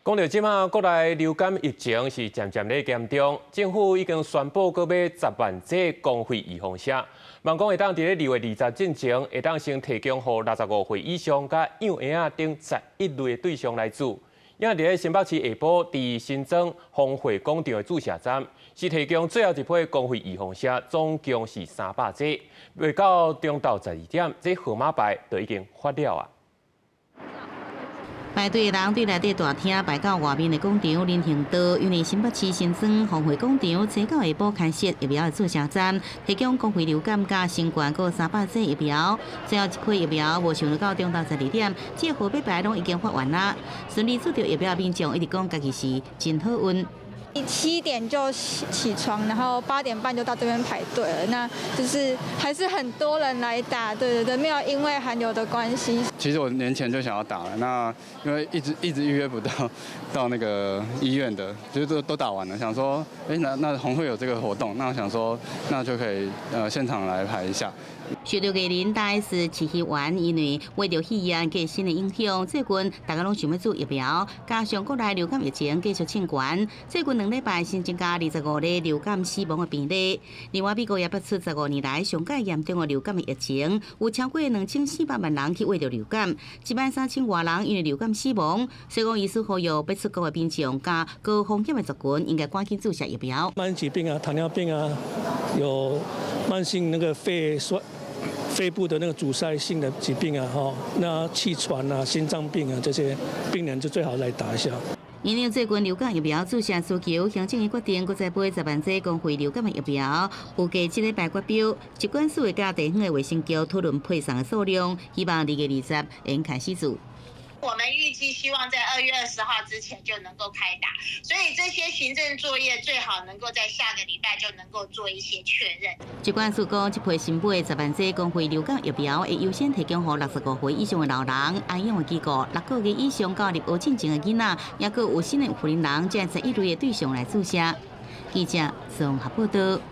講到這馬國內流感疫情是漸漸咧嚴重，政府已經宣布閣買10萬劑公費預防射，望講會當佇咧2月20進前，會當先提供予65歲以上佮養嬰仔等11類的對象來注。因為佇咧新北市下晡，佇新莊豐匯廣場的注射站，是提供最後一批公費預防射，總共是300劑。未到中晝12點，這號碼牌就已經發了啊。排隊的人對內底大廳排到外面的廣場人行道，因為新北市新莊豐匯廣場初九下晡開設疫苗的注射站，提供公費流感佮新冠閣300劑疫苗。最後一批疫苗無想到中晝12點，這個號碼牌攏已經發完啦。順利注著疫苗的民眾一直講家己是真好運。 7點就起床，然後8點半就到這邊排隊了。那就是還是很多人來打，對對對，沒有因為寒流的關係。其實我年前就想要打了，那因為一直一直預約不到到那個醫院的，就是都打完了，想說，哎，那鴻會有這個活動，那我想說，那就可以現場來排一下。受著藝人大 S 市議員，因為受著肺炎佮新的影響，最近大家攏想欲注疫苗，加上國內流感疫情繼續衝懸，最近2禮拜新增加25例流感死亡的病例。另外，美國也爆出15年來上蓋嚴重的流感的疫情，有超過2400萬人去罹著流感，1萬3千外人因為流感死亡。所以講，醫師呼籲欲出國的民眾佮高風險的族群應該趕緊注射疫苗。慢性疾病啊，糖尿病啊，有慢性那個肺衰。肺部的那個阻塞性的疾病啊，吼，那氣喘啊、心臟病啊這些病人就最好來打一下。因應最近流感疫苗注射需求，行政院決定閣再買10萬劑公費流感的疫苗，預計這禮拜決標，疾管署會佮地方的衛生局討論配送的數量，希望2月20會開始注。我們預計希望在2月20號之前就能夠開打，所以這些行政作業最好能夠在下個禮拜就能夠做一些確認。疾管署講，這批新買的10萬劑公費流感疫苗會優先提供予65歲以上的老人、安養的機構、6個月以上到入學進前的囡仔，抑閣有新的婦人人這11類的對象來注射。記者綜合報道。